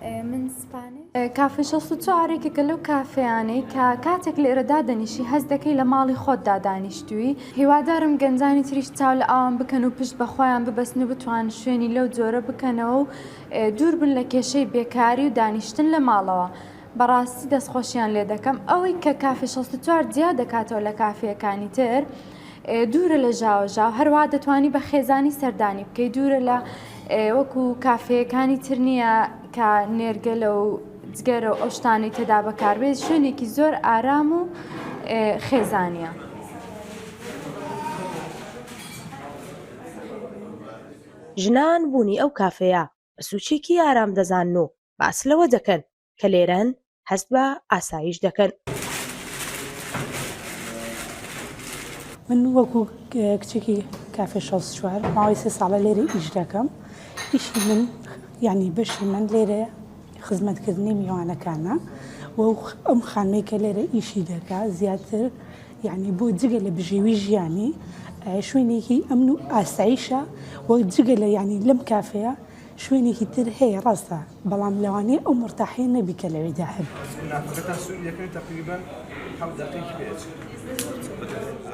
ئێ، من سپانێ. ئێ، کافێ شەست و چوار ێکێکە لەو کافێیانەی کە کاتێک لێرە دادەنیشی هەست دەکەی لە ماڵی خۆتدا دانیشتووی. هیوادارم گەنجانی تریش چاو لە ئاوان بکەن و پشت بە خۆیان ببەستن و بتوان شوێنی لەو جۆرە بکەنەوە و، ئێ، دوور بن لە کێشەی بێکاری و دانیشتن لە ماڵەوە. بەڕاستی دەستخۆشیان لێ دەکەم. ئەوەی کە کافێ شەست و چوار جیا دەکاتەوە لە کافێیەکانی تر، ئێ، دوورە لە ژاوە ژاو، هەروەها دەتوانی بە خێزانی سەردانی بکەی، دوورە لە، ئێ، وەکو کافێیەکانی تر نییە کە نێرگەلە و جگەرە و ئەو شتانەی تێدا بەکاربێت، شوێنێکی زۆر ئارام و، ئێ، خێزانیە. ژنان بوونی ئەو کافێیە بە سوچێکی ئارام دەزانن و باس لەوە دەکەن کە لێرەن هەست بە ئاسایش دەکەن. من وەکو کچێکی کافێ شەست و چوار ماوەی سێ ساڵە لێرە ئیش دەکەم. ئیشی من، یعنی بەشی من لێرە خزمەتکردنی میوانەکانە و ئەم خانمەی کە لێرە ئیشی دەکا زیاتر، یعنی بۆ جگە لە بژێوی ژیانی، ئە، شوێنێکی ئەمن و ئاسایشە و جگە لە، یعنی لەم کافەیە شوێنێکی تر هەیە، ڕاستە، بەڵام لەوانەیە ئەو مرتاحیە نەبی کە لەوێدا هەبێت.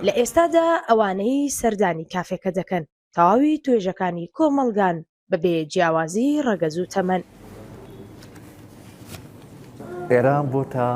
لە ئێستادا ئەوانەی سەردانی کافێکە دەکەن، تەواوی توێژەکانی کۆمەڵگان بەبێ جیاوازی ڕەگەز و تەمەن. ئێران بۆتە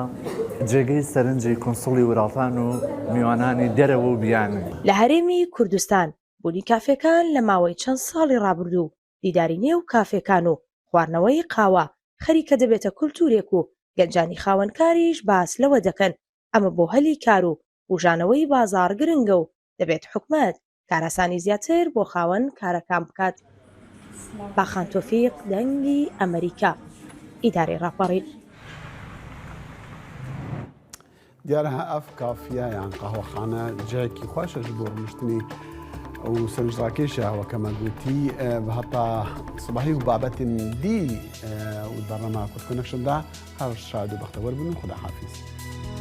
جێگەی سەرنجی کونسوڵی وڵاتان و میوانانی دەرەوە و بیانی. لە هەرێمی کوردستان بوونی کافێکان لە ماوەی چەند ساڵی ڕابردوو دیداری نێو کافێکان و خواردنەوەی قاوە خەریکە دەبێتە کولتورێک و گەنجانی خاوەنکاریش باس لەوە دەکەن ئەمە بۆ هەلی کار و بوژانەوەی بازاڕ گرنگە و دەبێت حکومەت کاراسانی زیاتر بۆ خاوەن کارەکان بکات. باخان تۆفیق، دەنگی ئەمریکا، ئیدارەی ڕاپەڕین. Diyar e, ev kafiye yan qehwexane cihekî xweş e ji bo rûniştinê û sevinçrakêş e, weke me gotî. E, heta sibehî û babetên dî, e, û di bernameya Kurd Connection de her şad û bextewer bin û Xuda hafiz.